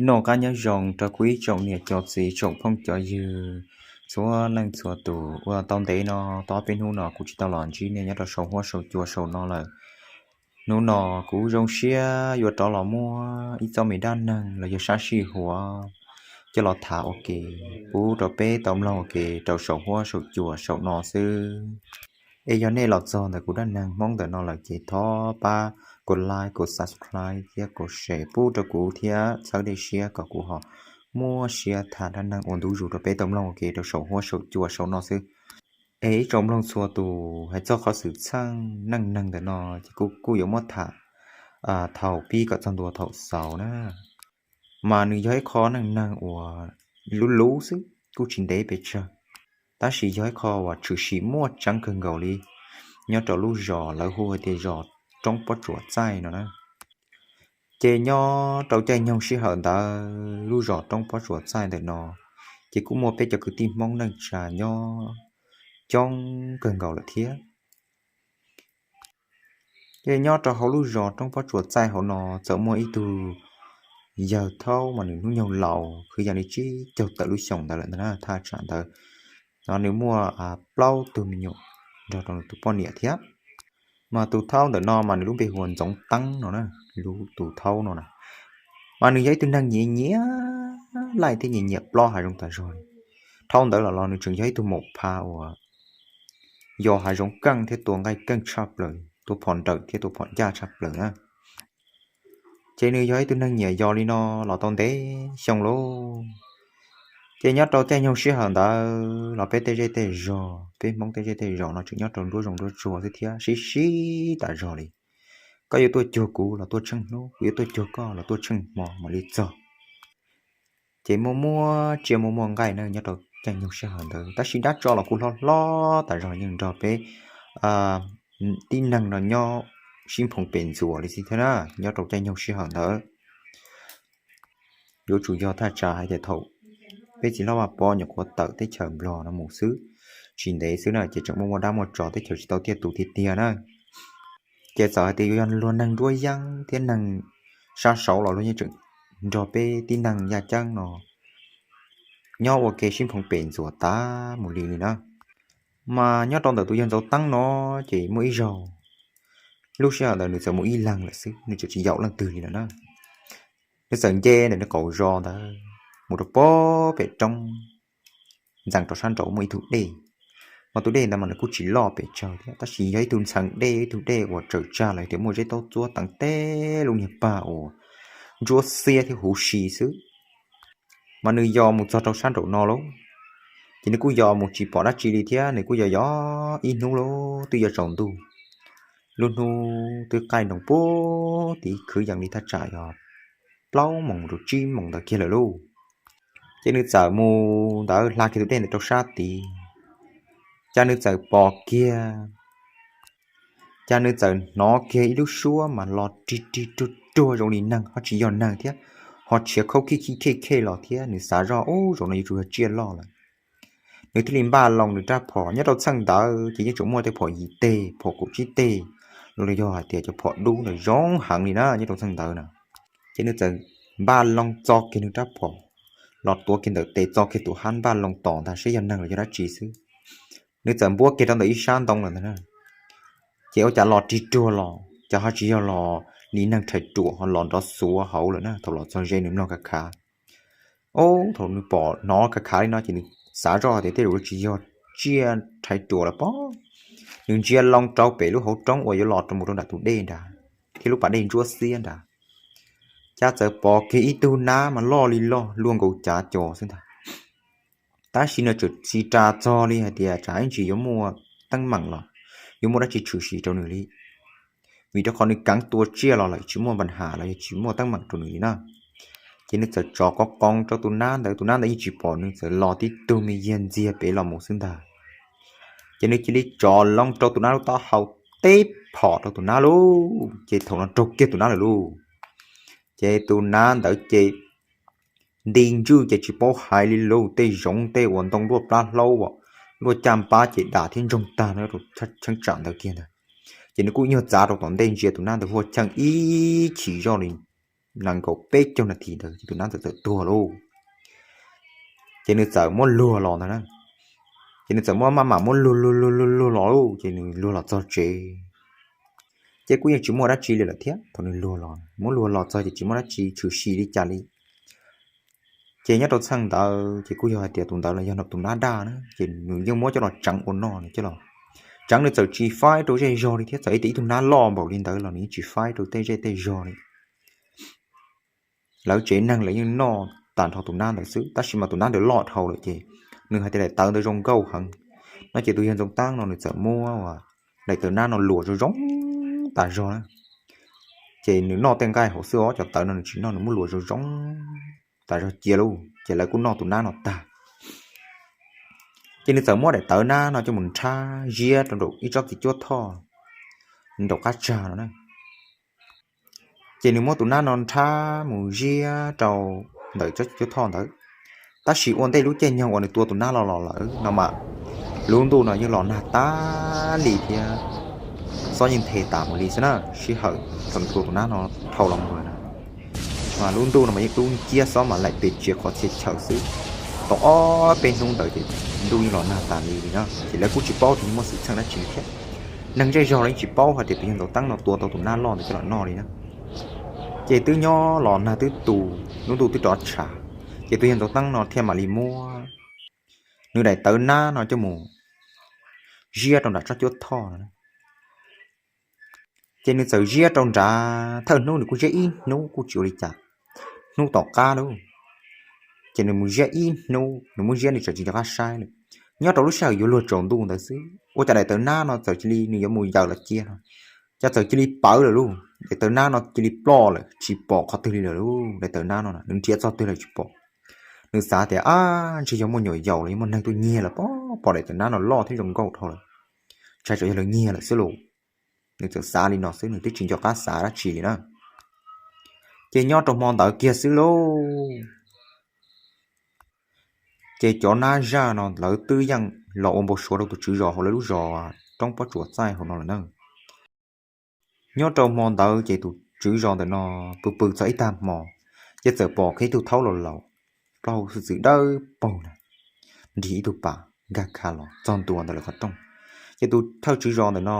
Noj qab nyob zoo rau kuv ib tsoom niam cov txiv tsoom phooj cov ywg txhua leej txhua tus uas tau ntev no, tau ob peb hnub no kuv tsis tau los ntsib nej nyob rau saum huab saum cua saum no lawm. Hnub no kuv zoo siab yuav rov los muab ib txoj me dab neeg los yog sab sij huam coj los tham ua ke pub rau peb tau mloog ua ke rau saum huab saum cua saum no xwb. Es yog nej los txog ntawm kuv dab neeg Hmoob ntawm no lawm ces thov pab kom like, kom subscribe thiab kom share pub rau kuv thiab txhawb dej siab kom kuv ho muab siab tham dab neeg ua ntu zus rau peb tau mloog ua ke rau saum huab saum cua saum no xwb. Es ib tsoom mloog txhua tus, hais txog qhov xwm txheej neej neeg ntawm no ces kuv kuj yuav muab tham thaum pib kom txog ntua thaum xaus na. Mas nws yog ib qho neej neeg uas luv luv xwb, kuj tsis ntev pes tsawg, tab sis yog ib qho uas tshwm sim muaj tseeb kawg nkaus li nyob rau lub zos lawv hu hais tias zos Roob Pob Tsuas Txaij no na. Ces nyob rau caij nyoog sij hawm ntawd lub zos Roob Pob Tsuas Txaij ntawm no ces kuj muaj peb cov kwv tij Hmoob neej tsa nyob coob kawg nkaus lawm thiab. Ces nyob rau hauv lub zos Roob Pob Tsuas Txaij hauv no txawm muaj ib tug yawg thaub mas nws hnub nyoog laus kwv yees li tsib caug tawm lub xyoos ntawd lawm ntag na, thaj tsam ntawd nws muaj plaub tug me nyuam nrog rau nws tus poj niam thiab. Mas tus thaub ntawm no mas nws lub npe hu ua Ntxoov Teeb no na, lub tus thaub no na. Mas nws yog ib tug neeg nyiam nyiam laij thiab nyiam nyiam plob hav zoov tas zog. Dhau ntawd los los nws tseem yog ib tug maum pha uas yos hav zoov keej thiab tua nqaij keej tshaj plaws, tua phom nrawm thiab tua phom ncaj tshaj plaws na. Ces nws yog ib tug neeg nyiam yos li no los tau ntev xyoo lauj. Ces nyob rau caij nyoog sij hawm ntawd los peb tej zej tej zos, peb Hmoob tej zej tej zos no tseem nyob rau nruab zoov nruab tsuag xwb thiab sib sib tas zog li. Koj yuav tuaj cuag kuv los tuaj tsheej hnub, kuv yuav tuaj cuag koj los tuaj tsheej hmo mam li txog. Ces muaj muaj tsiaj muaj muaj nqaij na nyob rau caij nyoog sij hawm ntawd, tab sis dab tsov los kuj hlob hlob tas zog, yeej nrog peb tib neeg no nyob sib nphoo pem ntxuas li xwb thiab na. Nyob rau caij nyoog sij hawm ntawd yuav tsum yog thaj tsam hais tias thaum peb txiv hlob Vaj Pov nyuam qhuav tawm teb chaws Nplog no mus xwb, tsis ntev xwb na, ces tseem muaj muaj dab muaj tsov, teb chaws tsis tau tiaj tus tiag tiag na. Ces txawm hais tias yuav yog luag neeg nruab yeeb thiab neeg sab saud los luag yeej tseem nrog peb tib neeg yaj ceeb no nyob ua ke sib nphoo pem ntxuas tas mus li li na. Mas nyob rau ntawm tus yawg Ntxoov Teeb no ces muaj ib zaug, lub sij hawm ntawd nws txawm mus ib leeg lawm xwb, nws tseem tsis yaum leej twg li lawm na. Nws txawm nce ntawm nws qaum zos ntawd mus rau pem roob, ntxeev rau sab nraud muaj ib tug dej. Mas tus dej ntawd mas nws kuj tsis loj pes tsawg thiab, tab sis yog ib tug ntxhee dej, ib tug dej uas tsaws tsag los tias muaj zeb taub txuab teev teb lub niag pag uas ntsuab xiab thiab huv si xwb. Mas nws yos mus txog rau sab nraum no lauj, ces nws kuj yos mus tsis pom dab tsi li thiab, nws kuj yos yos ib hnub lauj, twb yuav tsaus ntuj. Lub hnub twb qaij nroos puag tid, kwv yees li thaj tsam yog plaub moos rau tsib moos ntawd kiag lawm lauj. Ces nws txawm mus ntawd hla kiag tus dej ntawd rau sab tid, cas nws txawm pom kiag, cas nws txawm hnov kiag ib lub suab mas los rig rig ruag ruag zoo li neeg ho tsis yog neeg thiab, ho tshiav khaub khij khij khej khej los thiab. Nws xav zoj ub, zaum no yuav tsum yog tsiaj loj lawm. Nws thiaj li npaj loo nws rab phom. Nyob rau txheej ntawd ces yeej tseem muaj tej phom yim teg, phom kaum tsib teg, los yog hais tias cov phom dub ntawd zoo heev li na nyob rau txheej ntawd na. Ces nws txawm npaj loo txo kiag nws rab phom los tuav kiag ntawm tes, txo kiag tus hab npaj loo tos ntag seb yog neeg los yog dab tsi xwb. Nws txawm npuab kiag rau ntawm ib sab ntoo lawm ntag na. Ces ua cas los rig ruag los, cas ho tsis yog los li neeg rhais ruam, ho los nrov xuav hauv lawm na. Thaum los txog ze nws mloog kav khav, ub, thaum nws pom hnov kav khav li no ces nws xav zoj tias tej zaum tsis yog tsiaj rhais ruam lawm pob. Nws ntsia loo rau pem lub hauv roob uas yuav los rau mus rau nram tus dej nrad thiab lub pas dej ntsuab xiab nrad, cas txawm pom kiag ib tug nab mas loj li loj luaj nkaus cav co xwb ntag. Tab sis nws tseem tsis ras txog li hais tias tsam ib ntsis yuav muaj teeb meem los yuav muaj dab tsi tshwm sim rau nws li, vim rau qhov nws keev tua tsiaj los lawm, tsis muaj npa has los yog tsis muaj teeb meem rau nws li na. Ces nws txawm tsov qoo qoo rau tus nab ntawd, tus nab ntawd yeej tsis pom nws, txawm los tib tug me yag ntxiag pem los mus xwb ntag. Ces nws cia li tsov loo rau tus nab lub taub hau, teb phom rau tus nab lauj, ces thaum no raug kiag tus nab lawm lauj. Ces tus nab ntawd ces nti ntswj ces tsis paub hais li lauj, tej zoov tej uas ntoo luaj plab hlaub, luaj caj npab ces dam thiab ntsoog tag no rau cheeb tsam ntawd kiag ntag. Ces nws kuj nyuag txav rau tom ntej ntsia tus nab ntawd huaj cheej ib chim zoj li nees nkaum peb caug nas this ntawd ces tus nab ntawd txawm tuag lauj. Ces nws txawm muab luag los ntag na. Ces nws txawm muab maj mam muab luag luag luag luag luag los lauj, ces nws luag los txog tsev ces kuj yeej tsis muaj dab tsi li lawm thiab. Thaum nws luag los, muab luag los txog ces tsis muaj dab tsi tshwm sim li cas li. Ces nyob rau txheej ntawd ces kuj yog hais tias tus ntawd los yog tus nab daj na, ces nws yeej muab coj los tseev ua noj no coj los tseev. Nws txawm tsis faib rau zej zog li thiab, txawm ib tias ib tug nab loj npaum li ntawd los nws yeej tsis faib rau tej zej tej zog li. Lawv tsev neeg lawv yeej noj tag nrho tus nab ntawd xwb, tab sis mas tus nab ntawd loj dhau lawm ces nws hais tias daim tawv ntawd zoo nkauj heev no ces tus yawg Ntxoov Teeb no nws txawm muab daim tawv nab no luam zoo zoo tas zog na. Ces nws noj tej nqaij hauv xwb os, cov tawv no nws tsis noj, nws muab luam zoo zoo tas zog cia lauj, ces lawv kuj noj tus nab no tag. Ces nws txawm muab daim tawv nab no coj mus nrhab ziab rau nraum ib tsob txiv cuab thoj nraum qab tsag no na. Ces nws muab tus nab no nrhab mus ziab rau ntawm tsob txiv cuab thoj ntawd. Tab sis ua ntej lub caij nyoog uas nws tua tus nab los los lawm no mas, lub ntuj no yeej los nag tas li thiab xob yeej nthe tas mus li xwb na. Sij hawm thaum nws tua tus nab no dhau los mus lawm na, mas lub ntuj no mas yeej dub nciab, xob mas laim pes tsiav qhov txhia chaw xwb. Tau ob peb hnub ntawd ces ntuj yeej los nag tas li li na, ces lawv kuj tsis paub tias yeej muaj xwm txheej dab tsi li thiab. Neeg zej zog los yeej tsis paub hais tias tus yawg Ntxoov Teeb no tua tau tus nab loj ntawd coj los noj li na. Ces twb nyob los nag twb tu, lub ntuj twb rov tshav, ces tus yawg Ntxoov Teeb no thiaj mam li muab nws daim tawv nab no coj mus ziab rau nram tsob cuab thoj no. Ces nws txawm ziab rau nrad, thawj hnub nws kuj ziab ib hnub kuj tsis ua li cas, hnub tom qab lauj, ces nws mus ziab ib hnub, nws muab ziab nws tseem tsis nco qab saib lawm. Nyob rau lub sij hawm yuav luag tsaus ntuj ntawd xwb, ua cas daim tawv nab no txawm cia li, nws yuav mus yaws los cia no, cas txawm cia li pawv lawm lauj, daim tawv nab no cia li ploj lawm tsis pom qhov twg li lawm lauj. Daim tawv nab no nws nrhiav txog twg los tsis pom. Nws xav tias, ab, ntshe yog muaj nyuam yaus los yog muaj neeg tuaj nyiag lawm pob, pom daim tawv nab no loj thiab zoo nkauj dhau lawm, ntshai tsam yog lawv nyiag lawm xwb lauj. Nws txawm xav li no xwb, nws twb tsis nco qab xav dab tsi li na. Ces nyob rau hmo ntawd kiag xwb lauj, ces cov nab zaj no lawv twb yeej los ua npau suav rau tus tswv zos hauv lawv lub zos roob pob tsuas txaij hauv no lawm na. Nyob rau hmo ntawd ces tus tswv zos ntawm no pw pw txog ib tag hmo, ces txawm pom kiag ib tug thaub laus laus, plaub hau xwb txwv dawb paug na, nrig ib tug pas nkag kha los txog ntua ntawm lawv qhov rooj. Ces tus thawj tswv zos ntawm no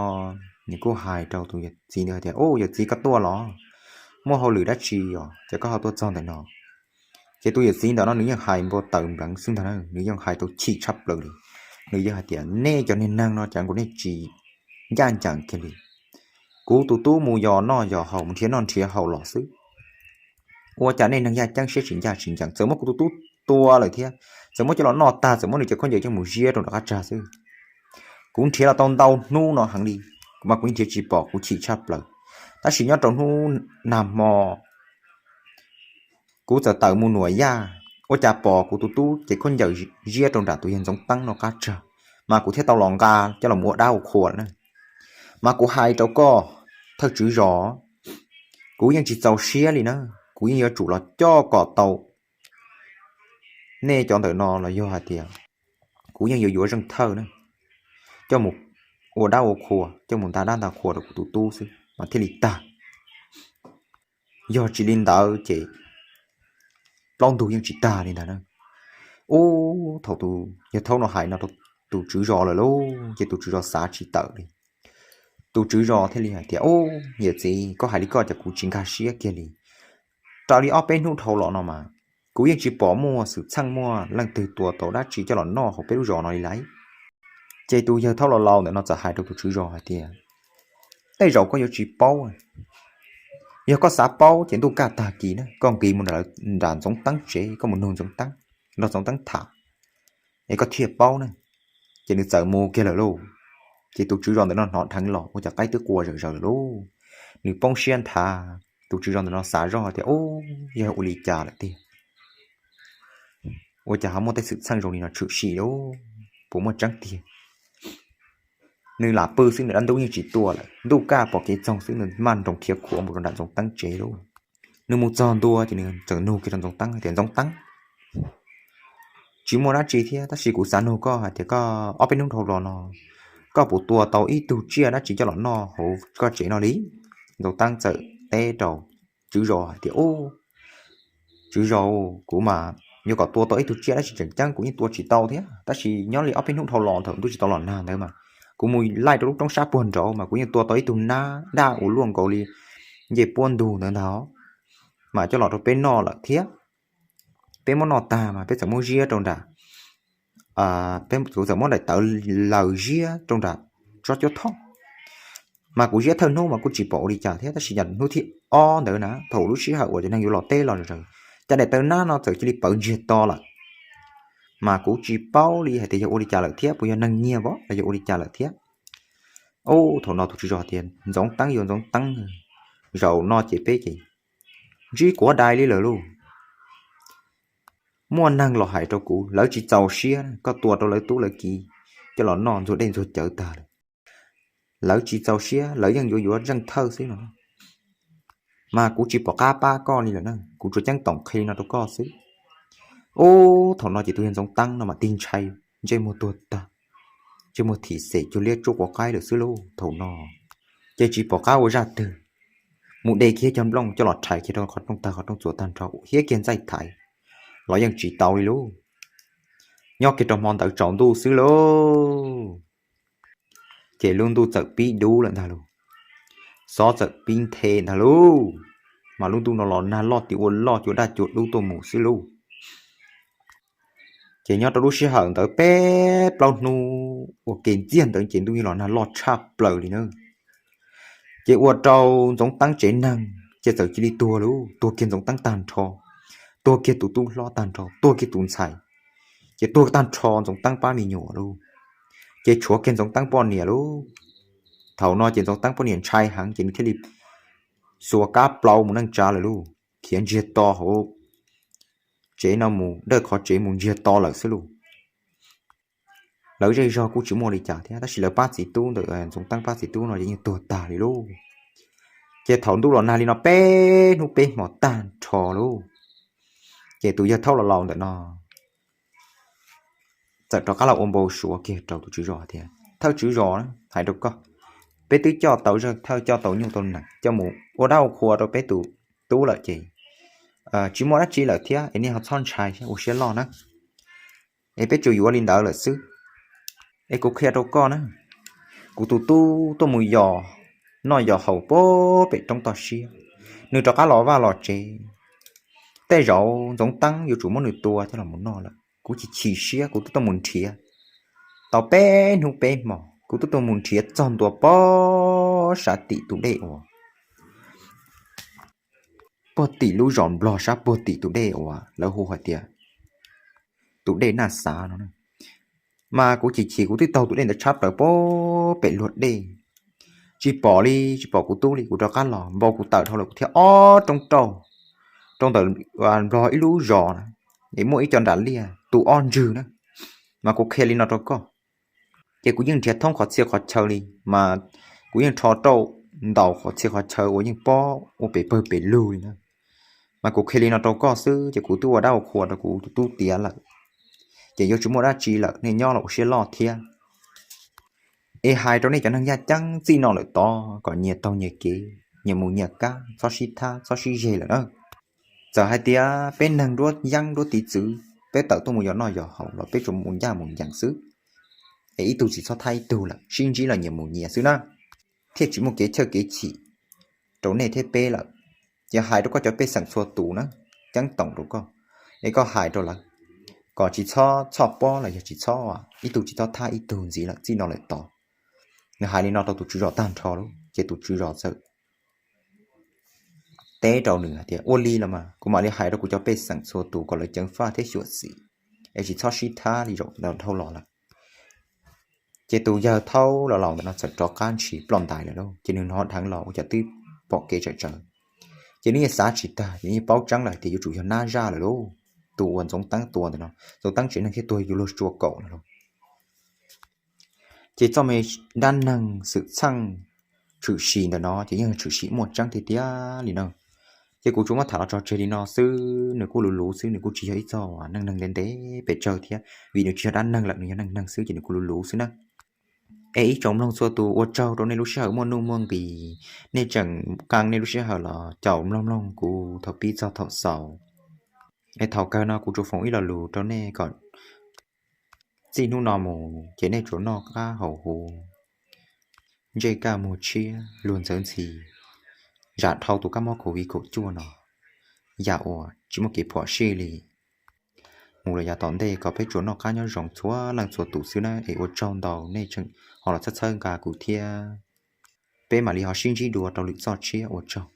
nws kuj hais rau tus yawm txiv ntawd hais tias, ub, yawm txiv, koj tuaj los? Muaj hauj lwm dab tsi os ces koj ho tuaj txog ntawm no? Ces tus yawm txiv ntawm no nws yeej hais npau taws npleev xwb ntag na, nws yeej hais tau chim tshaj plaws li. Nws yeej hais tias, nej cov niag neeg no cas nkaus nej tsis ncaj ncees kiag li. Kuv tus tub mus yos noj yos haus, mus nrhiav noj nrhiav haus los xwb, ua cas nej neeg yaj ceeb siab tsis ncaj tsis ncees, txawm muab kuv tus tub tua lawm thiab, txawm muab coj los noj tag, txawm muab nws cov khaub ncaws coj mus ziab rau nram qab tsag xwb. Kuv nrhiav los tau ntau hnub no heev li, kuv mas kuv yeej nrhiav tsis pom, kuv chim tshaj plaws. Tab sis nyob rau hnub nag hmo kuv txawm tawm mus nuam yaj, ua cas pom kuv tus tub cev khaub ncaws ziab rau nram tus yawg Ntxoov Teeb no qab tsag, mas kuv thiaj tau los nqa coj los ua dab ua qhua lawm na. Mas kuv hais rau koj, thawj tswv zos, kuv yeej tsis txaus siab li na, kuv yeej yuav tsum los coj kom tau nej cov ntawm no los yog hais tias kuv yeej yuav yuav zeej thawj na, coj mus ua dab ua qhua, coj mus nta dab nta qhua rau kuv tus tub xwb mas thiaj li tag. Yog tsis li ntawd ces plaub ntug yeej tsis tag li ntag na. Ub, thaum tus yawg thaub no hais no rau tus tswv zos lawm lauj, ces tus tswv zos xav tsis tawm li. Tus tswv zos thiaj li hais tias, ub, yawm txiv, koj hais li koj ces kuv tsis nkag siab kiag li. Raws li ob peb hnub dhau los no mas kuv yeej tsis pom muaj xwm txheej muaj leej twg tua tau dab tsi coj los noj hauv peb lub zos no li lawm. Ces tus yawg thaub laus laus ntawm no txawm hais rau tus tswv zos hais tias, tej zaum koj yuav tsis paub. Yog koj xav paub ces ntuj kaj tag kis na koj nqis mus nram Ntxoov Teeb tsev, koj mus nug Ntxoov Teeb, nrog Ntxoov Teeb tham, es koj thiaj paub na. Ces nws txawm mus kiag lawm lauj. Ces tus tswv zos ntawm no hnov dheev los ua cas qaib twb qua zawm zaws lawm lauj. Nws poob siab nthav, tus tswv zos ntawm no xav zoj hais tias, ub, yog ua li cas lawm tiag, ua cas ho muaj tej xwm txheej zoo li no tshwm sim lauj, puas muaj tseeb tiag? Nws lam pw xwb, nws dab ntub yeej tsis tuaj lawm, ntuj kaj pom kev txoog xwb nws maj nroos khiav khuav mus rau nram Ntxoov Teeb tsev lauj. Nws mus txog ntua ces nws txawm nug kiag rau Ntxoov Teeb tias, Ntxoov Teeb, tsis muaj dab tsi thiab, tab sis kuv xav nug koj hais tias koj ob peb hnub dhau los no koj puas tua tau ib tug tsiaj dab tsi coj los noj hauv koj tsev no li? Ntxoov Teeb txawm teb rau tswv zos hais tias, Tswv zos, kuv mas yuav kom tua tau ib tug tsiaj dab tsi tseem ceeb kuv yeej tua tsis tau thiab, tab sis nyob li ob peb hnub dhau los thaum ntuj tsis tau los nag ntawd mas kuv mus laij rau lub roob sab puag nraud mas kuv yeej tua tau ib tug nab daj uas luaj nkaus li ncej puab ntug ntawd ntag, mas coj los rau peb noj lawm thiab. Peb muab noj tag mas peb txawm muab ziab rau nram, peb txawm muab daim tawv laws ziab rau nram tsob cuab thoj. Mas kuv ziab thawj hnub mas kuj tsis pom ua li cas thiab, tab sis yog hnub thib ob ntawd na, thaum lub sij hawm uas cov neeg yuav los teb los, cas daim tawv nab no txawm cia li pawv ntsiag to lawm. Mas kuv tsis paub li hais tias yog ua li cas lawm thiab, puas yog neeg nyiag los yog ua li cas lawm thiab. Ub, thaum no tus tswv zos tias, Ntxoov Teeb, yuav Ntxoov Teeb, zaum no ces peb ces ntsib kuav dai li lawm lauj. Muaj neeg los hais rau kuv, lawv tsis txaus siab, koj tua rau lawv tub lawv kiv coj los noj ntxuag dej ntxuag cawv tag lawm. Lawv tsis txaus siab, lawv yeej yuav yuav zeej thawj xwb no. Mas kuv tsis pom qab pab koj li lawm na, kuv tsuas ceeb toom qhia li no rau koj xwb. Ub, thaum no ces tus yawg Ntxoov Teeb no mas tig ntshai, ntsej muag tuag tag, ntsej muag thim xem cuag liab tsuab quav qaib lawm xwb lauj. Thaum no ces tsis pom qab ua zaj twg, mus de kiag cov nplooj coj los rhais kiag rau qhov rooj tag qhov rooj txuas tag nrho, hiab kiag ntxaij thaiv los yeej tsis tau li lauj. Nyob kiag rau hmo ntawd tsaus ntuj xwb lauj, ces lub ntuj txawm pib dub lawm ntag lauj, xob txawm pib nthe ntag lauj. Mas lub ntuj no los nag loj tiag, ua loj cuag daj cuag dub tuaj mus xwb lauj. Ces nyob rau lub sij hawm ntawd peb plaub hnub ua ke ntxiag ntawd ces ntuj yeej los nag loj tshaj plaws li na. Ces ua rau Ntxoov Teeb tsev neeg ces txawm cia li tuag lauj, tuag kiag Ntxoov Teeb tag nrho, tuag kiag tus tub hlob tag nrho, tuag kiag tus ntxhais, ces tuag tag nrho Ntxoov Teeb pab me nyuam lauj. Ces tshuav kiag Ntxoov Teeb poj niam lauj. Thaum no ces Ntxoov Teeb poj niam ntshai heev ces nws thiaj li xuas kab plaub mus neej tsa lawm lauj, khiav ntsiag to hauv tsev no mus, dawj qhov tsev mus ntsiag to lawm xwb lauj. Lawv zej zog kuj tsis muaj li cas thiab, tab sis lawv pab txiv tub ntawm, Ntxoov Teeb pab txiv tub no yeej tuag tag li lauj. Ces thaum ntuj los nag li no peb hnub peb hmo tag nrho lauj, ces tus yawg thaub laus laus ntawm no txawm rov qab los ua npau suav kiag rau tus tswv zos tias, Thawj tswv zos, hais rau koj, peb twb coj tau zaj thawj, coj tau nyuj tau nees coj mus ua dab ua qhua rau peb tus tub lawm ces tsis muaj dab tsi lawm thiab, es nej ho txhob ntshai thiab ua siab loj na. Es peb tsuas yuav li ntawd lawm xwb. Es kuv qhia rau koj na, kuv tus tub tuaj mus yos noj yos haus pem roob toj siab, nws rov qab los vaj los tsev, tej zaum Ntxoov Teeb yuav tsum muab nws tua coj los mus noj lawm. Kuv chim chim siab, kuv twb tuaj mus nrhiav tau peb hnub peb hmo, kuv twb tuaj mus nrhiav txog ntua pob sab tim tus dej uas puag tim lub zos Nplog sab puag tim tus dej uas lawv hu hais tias tus dej Naj Xav no. Mas kuv chim chim kuv twb taug tus dej ntawd tshab plaws pem luag dej, tsis pom li, tsis pom kuv tub li. Kuv rov qab los npau kuv tawm dhau lawm kuv thiaj ob roob rauj rau ntawm Nplog ib lub zos na, es muaj ib co nram liaj tu ob ntswg na. Mas kuv qhia li no rau koj, ces kuv yeej nrhiav thoob qhov txhia qhov chaw li, mas kuv yeej rho rauj ntaus qhov txhia qhov chaw uas yeej pob ua pem pawg pem lug li na. Mas kuv qhia li no rau koj xwb, ces kuv twb ua dab ua qhua rau kuv tus tub tiav lawm, ces yuav tsis muaj dab tsi lawm, nej nyob los ua siab loj thiab. Es hais rau nej cov neeg yaj ceeb txij no lawm tod kom nyias taug nyias kev, nyias mus nyias kab, txhob sib thab txhob sib zeg lawm na. Txawm hais tias peb neeg nruab yeeb nruab tiv txwv peb tawm tuaj mus yos noj yos haus los peb tsuas mus ncaj mus ncees xwb, es ib tug tsis txhob thab ib tug lawm, sib ntsib los nyias mus nyias xwb na, thiaj tsis muaj kev chawj kev chim rau nej thiab peb lawm. Ces hais rau koj cov pej xeem txhua tus na, ceeb toom rau koj, es koj hais rau lawv kom tsis txhob txhoj pob los yog tsis txhob, ib tug tsis txhob thab ib tug ntxiv lawm txij no lawm tod. Nws hais li no rau tus tswv zos tag nrho lauj, ces tus tswv zos txawm teb rau nws hais tias, Ua li los mas kuv mam li hais rau kuv cov pej xeem txhua tus kom lawv ceev faj thiab xyuam xim, es tsis txhob sib thab li zaum dhau los lawm. Ces tus yawg thaub laus laus ntawm no txawm rov qab ntshis ploj ntais lawm lauj, ces nws hnov dheev los ua cas twb pom kev tsawm tsawv. Ces nws yeej xav tsis tag, ces nws yeej paub tseeb lawm tias yuav tsum yog nab zaj lawm lauj, tus uas Ntxoov Teeb tua ntawm no, Ntxoov Teeb tsev neeg thiaj tuag yuav luag tsua kaum no lauj. Ces txoj me dab neeg xwm txheej tshwm sim ntawm no ces yeej tshwm sim muaj tseeb tiag tiag li na. Ces kuv tsuas muab tham los tso tseg li no xwb, nws kuj luv luv xwb, nws kuj tsis yog ib txoj neej neeg ntev ntev pes tsawg thiab, vim nws tsis yog dab neeg lawm, nws yog neej neeg xwb ces nws kuj luv luv xwb na. Es ib tsoom mloog txhua tus, ua tsaug rau nej lub sij hawm muaj nuj muaj nqis, nej tseem qee nej lub sij hawm los caum mloog mloog kuv thaum pib txog thaum xaus. Es thaum kawg no kuv tsuas foom ib lo lus rau nej kom txij hnub no mus ces nej tsuas noj qab haus huv, ntsej kaj muag tshiab, luag ntxhi ntxhi, zam dhau tus kab mob COVID kaum cuaj no, yam uas tsis muaj kev phom sij li mus los yav tom ntej, kom peb tsuas noj qab nyob zoo txhua leej txhua tus xwb na. Es ua tsaug ntau nej tseem ho los txhawb txhawb nqa kuv thiab. Peb mam li ho sib ntsib dua rau lwm txoj tshiab, ua tsaug.